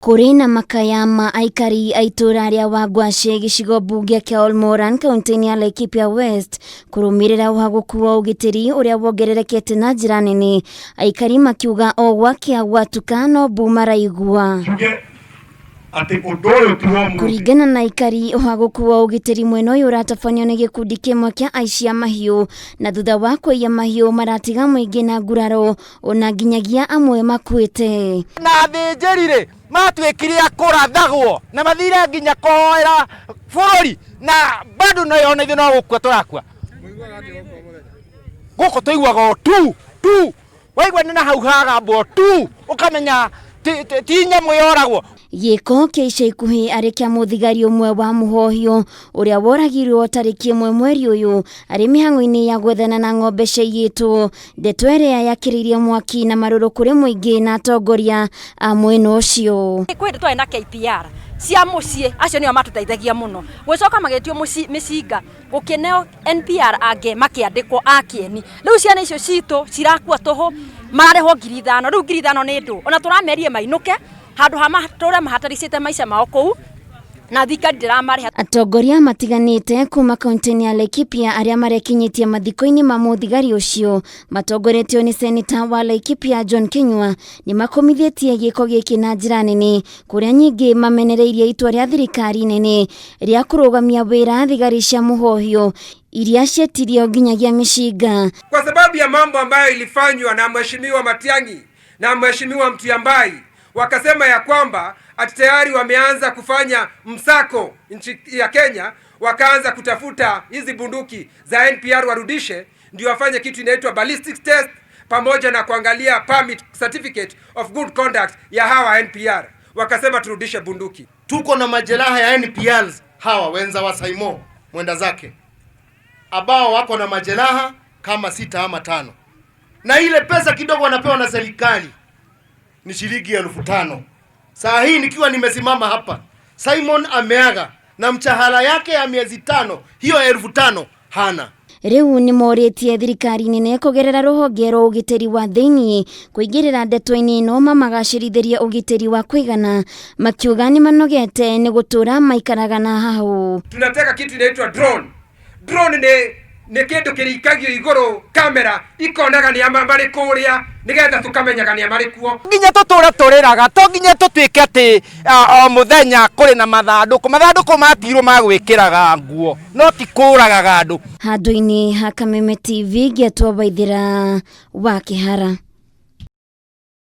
Kũrĩ na makaya ma aikari a itũũra rĩa Wangwacĩ gĩcigo mbunge kĩa Olmoran kaunti-inĩ ya Laikipia West kũrũmĩrĩra ũhagũku wa ũgitĩri ũrĩa wongererekete na njĩra nene, aikari makiuga o gwakĩa gwatuka no mbu maraigua. Njuge atĩ ũndũ ũyũ ti wa ũmũthĩ. Kũringana na aikari, ũhagũku wa ũgitĩri mwena ũyũ ũratabanio nĩ gĩkundi kĩmwe kĩa aici a mahiũ, na thutha wa kũiya mahiũ maratiga mũingĩ na nguraro ona nginyagia amwe makuĩte. Na athĩnjĩri-rĩ, maatuĩkire a kũrathagwo na mathire nginya kũhoera bũrũri na bado no ona ithuĩ no gũkua tũrakua. Gũkũ tũiguaga o tu tu, waigua nĩ na hau hagambwo tu ũkamenya ti nyamũ yoragwo. Gĩko kĩa ica ikuhĩ arĩ kĩa mũthigari ũmwe wa mũhohio ũrĩa woragirwo tarĩki ĩmwe mweri ũyũ arĩ mĩhang'o-inĩ ya gwethana na ng'ombe ciaiyĩtwo, ndeto ĩrĩa yakĩrĩirie mwaki na marũrũ kũrĩ mũingĩ na atongoria a mwena ũcio. Kwĩ hĩndĩ twarĩ na KPR cia mũciĩ, acio nĩo matũteithagia mũno. Gũgĩcoka magĩtio mĩcinga, gũkĩneo NPR angĩ makĩandĩkwo a kĩeni. Rĩu ciana icio citũ cirakua tũhũ, mararĩhwo 5000, rĩu 5000 nĩ ndũ? Ona tũramerire mainũke handũ ha matũre mahataricĩte maica mao kũu na thirikari ndĩramarĩha. Atongoria matiganĩte kuma kaunti-inĩ ya Laikipia arĩa marekinyĩtie mathiko-inĩ ma mũthigari ũcio matongoretio nĩ seneta wa Laikipia John Kinyua nĩ makũmithĩtie gĩko gĩkĩ na njĩra nene kũrĩa nyingĩ mamenereirie itua rĩa thirikari nene rĩa kũrũgamia wĩra thigari cia mũhohio iria cietirio nginyagia mĩcinga. Kwa sababu ya mambo ambayo ilifanywa na Mheshimiwa Matiang'i na Mheshimiwa Mtiambai, wakasema ya kwamba ati tayari wameanza kufanya msako nchi ya Kenya, wakaanza kutafuta hizi bunduki za NPR warudishe, ndio wafanye kitu inaitwa ballistic test pamoja na kuangalia permit certificate of good conduct ya hawa NPR. Wakasema turudishe bunduki. Tuko na majeraha ya NPRs hawa wenza wa Saimo mwenda zake ambao wako na majeraha kama 6 ama 5, na ile pesa kidogo wanapewa na serikali ni shilingi 5,000. Saa hii nikiwa nimesimama hapa, Simon ameaga na mshahara yake ya miezi 5, hiyo 5,000 hana. Rĩu nĩ morĩtie thirikari nene kũgerera rũhonge rwa ũgitĩri wa thĩinĩ kũingĩrĩra ndeto-inĩ ĩno mamagacĩrithĩrie ũgitĩri wa kũigana, makiuga nĩ manogete nĩ gũtũra maikaraga na hahũ. Tunataka kitu inaitwa drone. Drone nĩ kĩndũ kĩrikagio igũrũ kamera ikonaga nĩ ama marĩ kũrĩa nĩgetha tũkamenyaga nĩ marĩ kuo. Nginya tũtũre tũrĩraga, to nginya tũtuĩke atĩ o mũthenya kũrĩ na mathandũkũ. Mathandũkũ matigirwo ma gwĩkĩraga nguo, no ti kũragaga andũ. Handũ-inĩ ha Kameme TV ngĩatwo Waithĩra wa Kĩhara.